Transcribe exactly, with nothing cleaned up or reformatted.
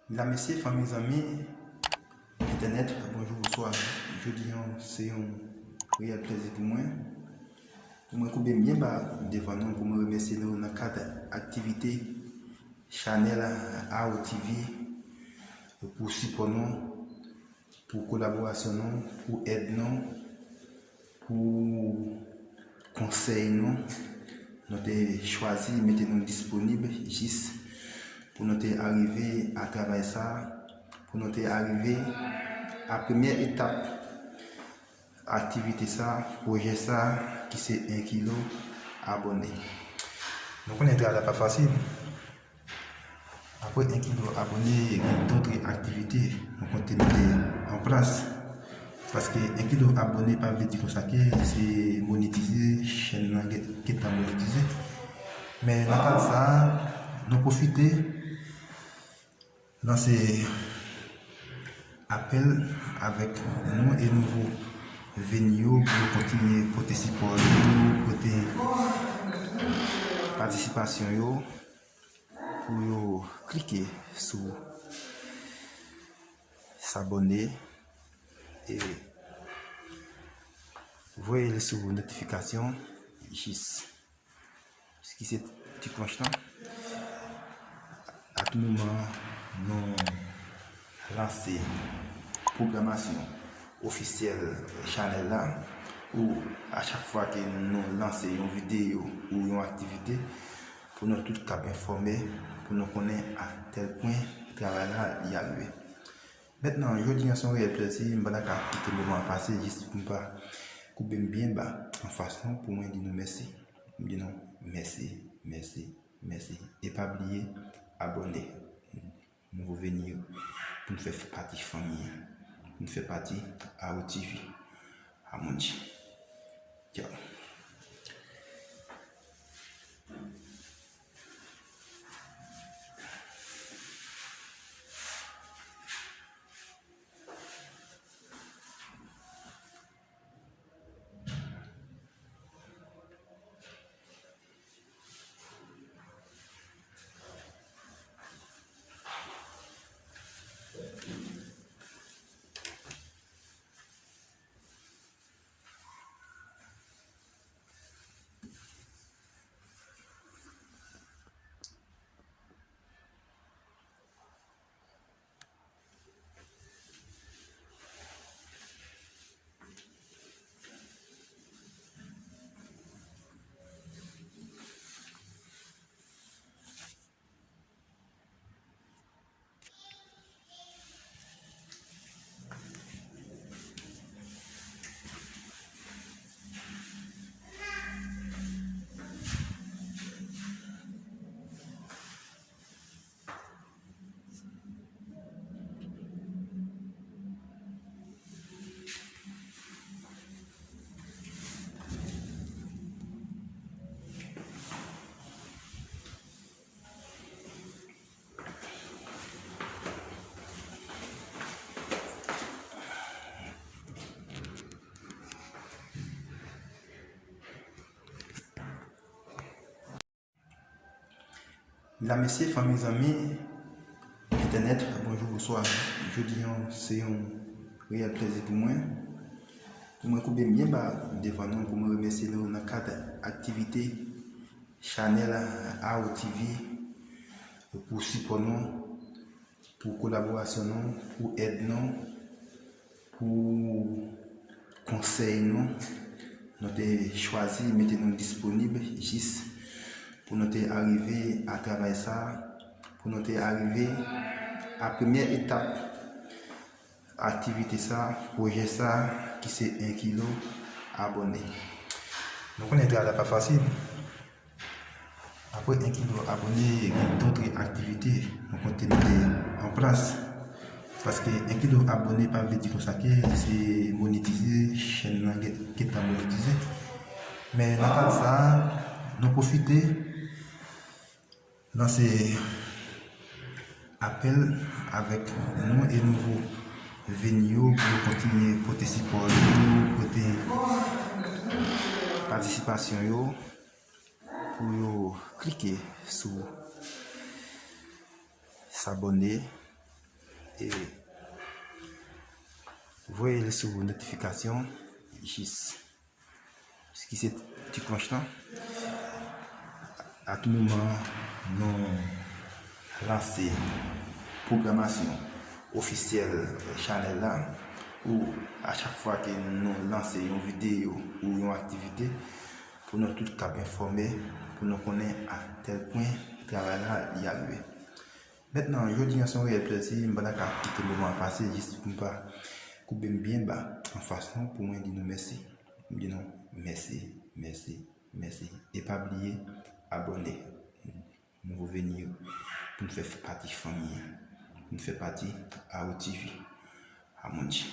Medam, mesye, fanmi, zanmi entènèt, bonjou, bonswa. Jodi a, se yon reyèl plezi pou mwen. Pou mwen koube m byen ba devan nou, pou mwen remèsye nou nan kad aktivite chanèl A O T V pou sipò nou, pou kolaborasyon nou, pou èd nou, pou konsèy nou. Nou te chwazi mete nou disponib jis pou nou te arive a travay sa, pou nou te arive a premyè etap aktivite sa, pwojè sa, ki se en kilo abòne. Nou konnen travay la pa fasil. Apre en kilo abòne, gen dòt aktivite nou konte mete an plas. Paske en kilo abòne pa vle di konsa ke se monetize, chèn nan gen, gentan monetize. Men nan kad sa a, nou pwofite lanse apèl avèk nou e nouvo veni yo pou yo kontinye pote sipò yo, pote patisipasyon yo, pou yo klike sou s'abonner e voye l sou notifikasyon jis ki se ti klòch lan. Ak moman nou lanse pwogramasyon ofisyèl chanèl la, ou a chak fwa ke nou lanse yon videyo ou yon aktivite, pou nou tout kab enfòme, pou nou konnen a tèl pwen travay la li arive. Mentnan, jodi a se yon reyèl plezi, m pa ta ka kite moman an pase jis pou m pa koube m byen ba anfas nou pou mwen di nou mèsi. M di nou mèsi, mèsi, mèsi. E pa bliye abòne, nouvo veni yo, pou n fè pati fanmi an, pou n fè pati A O T V. Amondi. Tchao. Medam, mesye, fanmi, zanmi entènèt, bonjou, bonswa. Jodi a, se yon reyèl plezi pou mwen, pou mwen koube m byen ba devan nou, pou mwen remèsye nou nan kad aktivite chanèl A O T V pou sipò nou, pou kolaborasyon nou, pou èd nou, pou konsèy nou. Nou te chwazi mete nou disponib jis pou nou te arive a travay sa, pou nou te arive a premyè etap aktivite sa, pwojè sa, ki se en kilo abòne. Nou konnen travay la pa fasil. Apre en kilo abòne, gen dòt aktivite nou konte mete an plas. Paske en kilo abòne pa vle di konsa ke se monetize, chèn nan gen, gentan monetize. Men nan kad sa a, nou pwofite lanse apèl avèk nou e nouvo veni yo pou yo kontinye pote sipò yo, pote patisipasyon yo, pou yo klike sou s'abonner E voye l sou notifikasyon jis ki se ti klòch lan. A tou moman nou lanse pwogramasyon ofisyèl chanèl la, ou a chak fwa ke nou lanse yon videyo ou yon aktivite, pou nou tout kab enfòme, pou nou konnen a tèl pwen travay la li arive. Mentnan, jodi a se yon reyèl plezi, m pa ta ka kite moman an pase jis pou m pa koube m byen ba anfas nou pou mwen di nou mèsi. M di nou mèsi, mèsi, mèsi. E pa bliye abòne. Nou reveni pou n fè pati fanmi an, pou n fè pati Awo T V. Amouji.